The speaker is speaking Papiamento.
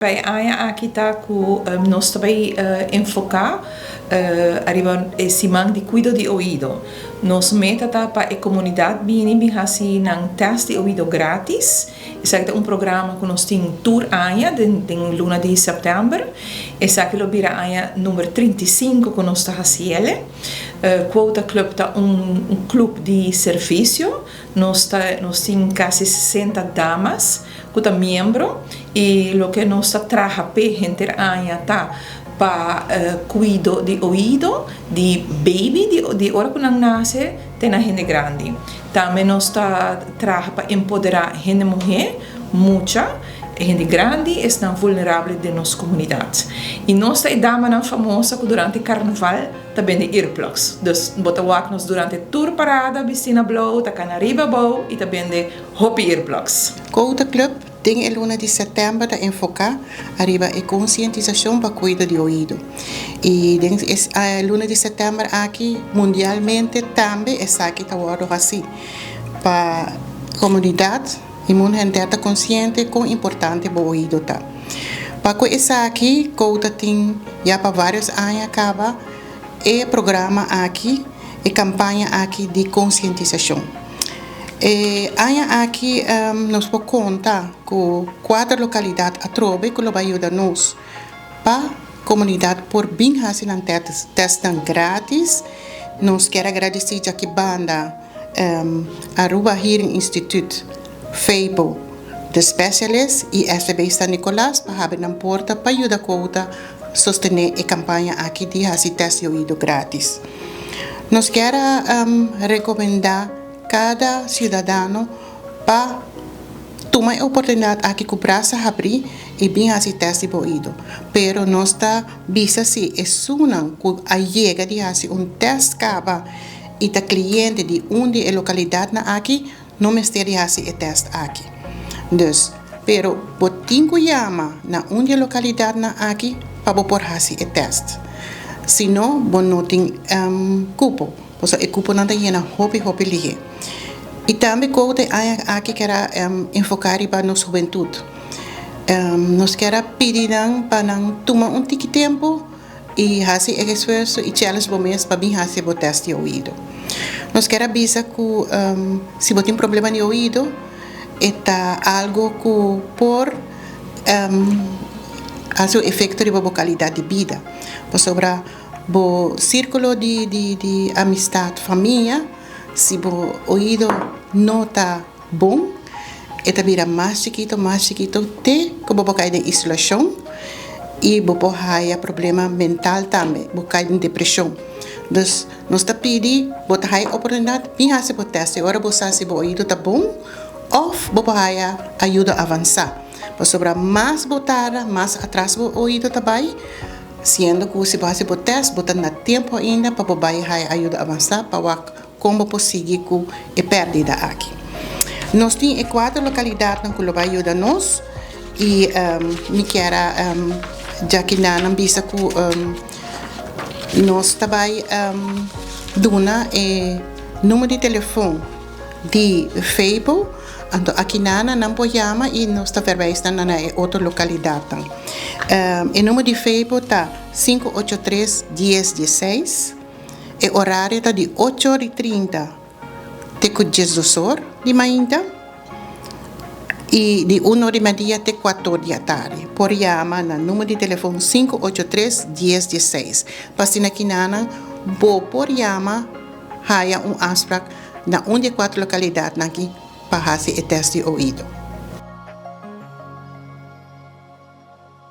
Pa e aña aki ta ku nos ta bai enfoká ariba e siman di kuido di oido. Nos meta ta pa e komunidat bini bin hasi nan tèst di oido grátis. Esaki ta un programa ku nos tin tur aña den den luna di sèptèmber. Esaki lo bira aña number 35 ku nos ta hasi ele. Quota Club ta un klup di servisio. Nos ta nos tin kasi 60 damas ku ta miembro i loke nos ta traha p'e henter aña ta pa kuido di oido di baby di ora ku nan nase te na hende grandi. Tambe nos ta traha pa empoderá hende muhé, mucha, hende grandi, esnan vulnerable den nos komunidat. I nos ta e damanan famosa ku durante karnaval ta bende earplugs. Dus bo ta wak nos durante tur parada bistí na blou, ta kana riba abou i ta bende hopi earplugs. Quota Club den e luna di sètèmber ta enfoká ariba e konsientisashon pa kuido di oido. I den e luna di sètèmber aki mundialmente tambe esaki ta wòrdu hasí pa komunidat i mundu henter ta konsiente kon importante bo oido ta. Pa ku esaki Quota tin ya pa vários aña kaba e programa aki, e kampaña aki di konsientisashon. E aña aki nos por konta ku kuater lokalidat atrobe ku lo bai yuda nos pa komunidat por bin hasi nan tèstnan gratis. Nos kier a gradisí djaki banda Aruba Hearing Instituut, FEBO, The Specialist i STB San Nicolas pa habri nan porta pa yuda Quota sostené e kampaña aki di hasi tèst di oido gratis. Nos kier a rekomendá kada siudadano pa tuma e oportunidat aki ku brasa habrí i bin hasi tèst di bo oido. Pero nos ta bisa si esunnan ku a yega di hasi un tèst kaba i ta kliente di un di e lokalidatnan aki no mester di hasi e tèst aki. Dus, pero bo tin ku yama na un di e lokalidatnan aki pa bo por hasi e tèst. Si no, bo no tin kupo. Pasobra e kuponan ta yena hopi hopi lihé. I tambe kou ta e aña aki kier a enfoká riba nos hubentut. Nos kier a pidi nan pa nan tuma un tiki tempu i hasi e esfuerso i challenge bo mes pa bin hasi bo tèst di oido. Nos kier a bisa ku si bo tin problema di oido e ta algu ku por hasi un efekto riba bo kalidat di bida pasobra bo sirkulo di di di amistat, famia, si bo oido no ta bon e ta bira mas chikito mas chikito te ku bo por kai den isolashon i bo por haya problema mental tambe, bo kai den depreshon. Dus nos ta pidi bo ta haya oportunidat bin hasi bo tèst i ora bo sa si bo oido ta bon òf bo por haya ayudo avansá pasobra mas bo tarda mas atras bo oido ta bai. Siendo ku si bo hasi bo tèst bo ta na tempu ainda pa bo bai haya ayuda avansá pa wak kon bo por sigui ku e pèrdida aki. Nos tin e kuater lokalidatnan ku lo bai yuda nos i mi kier a djaki nan bisa ku nos ta bai duna e number di telefon di Febo, anto akinana nan por yama i nos ta verwijs nan na e otro lokalidatnan. E number di Febo ta 583 10 16. E orario ta di ocho or i 30 te ku 12 or di mainta i di un or di merdia te kuater or di atardi. Por yama na number di telefon 583 10 16. Pa asina akinana bo por yama haya un afspraak na un di e kuater lokalidatnan aki pa hasi e tèst di oido.